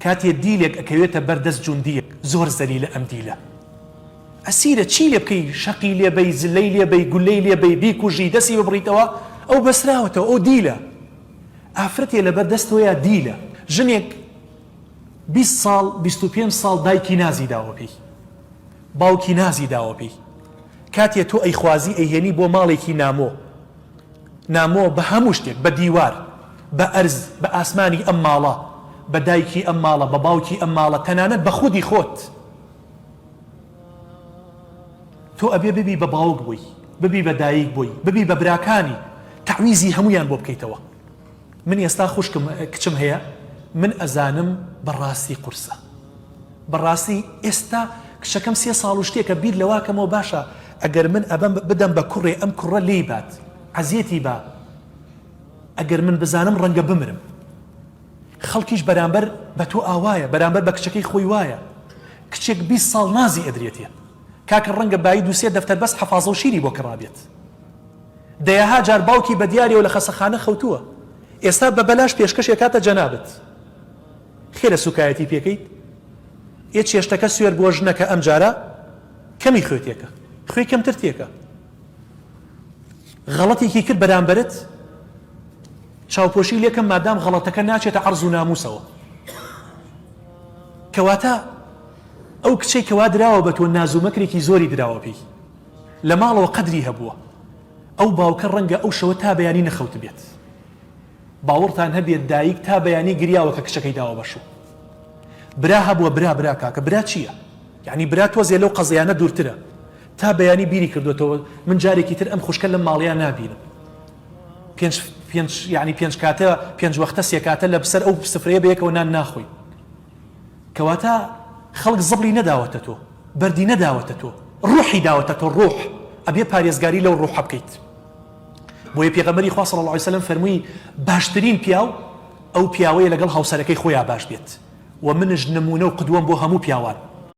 کاتێ دیلێک ئەکەوێتە بەر دەست جوندیەک زۆر زەلیلە ئەم دیلە ئەسیرە چی لێ بکەی شەقی لێ بەی زلەی لێ بەی گولەی لێ بەی بیکوژی دەسی ببڕیتەوە ئەو بەسراوەتەوە ئەو دیلە ئافرەتێ لەبەر دەست تۆیا دیلە ژنێک 20 ساڵ 25 ساڵ دایکی نازی داوە پێی باوکی نازی داوە پێی کاتێ تۆ ئەیخوازی ئەیهێنی بۆ ماڵێکی نامۆ نامۆ بە هەموو شتێک، بە دیوار، بە ئەرز، بە ئاسمانی ئەم ماڵە، بە دایکی ئەم ماڵە، بە باوکی ئەم ماڵە، تەنانەت بە خودی خۆت. تۆ ئەبێ ببی بە باوک بۆی، ببی بە دایک بۆی، ببی بە براکانی، تەعویزی هەموویان بۆ بکەیتەوە. من ئێستا خوشکم، کچم هەیە، من ئەزانم بە ڕاستی قورسە. بەڕاستی ئێستا کچەکەم سێ ساڵ و شتێکە بیر لەوە کەمەوە باشە ئەگەر من ئەبەم بدەم بە کوڕێ ئەم کوڕە لێی بات عەزێتی با ئەگەر من بزانم ڕەنگە بمرم خەڵکیش بەرامبەر بە تۆ ئاوایە بەرامبەر بە کچەکەی خۆی وایە کچێک 20 ساڵ نازی ئەدرێتێ کاکە ڕەنگە بایی دووسێ دەفتەر بەس حەفازە و شیری بۆ کڕابێت دەیەها جار باوکی بە دیارەوە لە خەسەخانە خەوتووە ئێستا بە بەلاش پێشکەشێکاتە جەنابت خێرە سوکایەتی پێکەیت ئێ چێشتەکە سوێر بووە ژنەکە ئەمجارە کەمی خوێ تێکە خوێی کەمتر تێکە غەڵەتێکی کرد بەرامبەرت چاوپۆشی لێکەم مادام غەڵەتەکە ناچێتە عەرز و ناموسەوە کەواتە ئەو کچەی کەوا دراوە بە تۆ ناز و مەکرێکی زۆری دراوە پێی لە ماڵەوە قەدری هەبووە ئەو باوکە ڕەنگە ئەو شەوە تا بەیانی نەخەوت بێت باوەڕتان هەبێت دایک تا بەیانی گریاوە کە کچەکەی داوە بە شوو. برا هەبووە برا برا کاکە برا چییە؟ یەعنی برا تۆزێ لەو قەزیانە دوورترە. تا بەیانی بیری کردۆتەوە من جارێکی تر ئەم خوشکە لەم ماڵەیا نابینم. پێنج پێنج یەعنی پێنج کاتە پێنج وەختە سێ کاتە لە سەر ئەو سفرەیە بەیەکەوە نان ناخۆین. کەواتە خەڵک زبڵی نەداوەتە تۆ، بەردی نەداوەتە تۆ، ڕوحی داوەتە تۆ ڕوح ئەبێ پارێزگاری لەو ڕوحە بکەیت. بۆیە پێغەمبەری خوا صلی اللە علیە وسلم فەرمووی باشترین پیاو ئەو پیاوەیە لەگەڵ هاوسەرەکەی خۆیا باش بێت و منش نمونە و قدوەم بۆ هەموو پیاوان.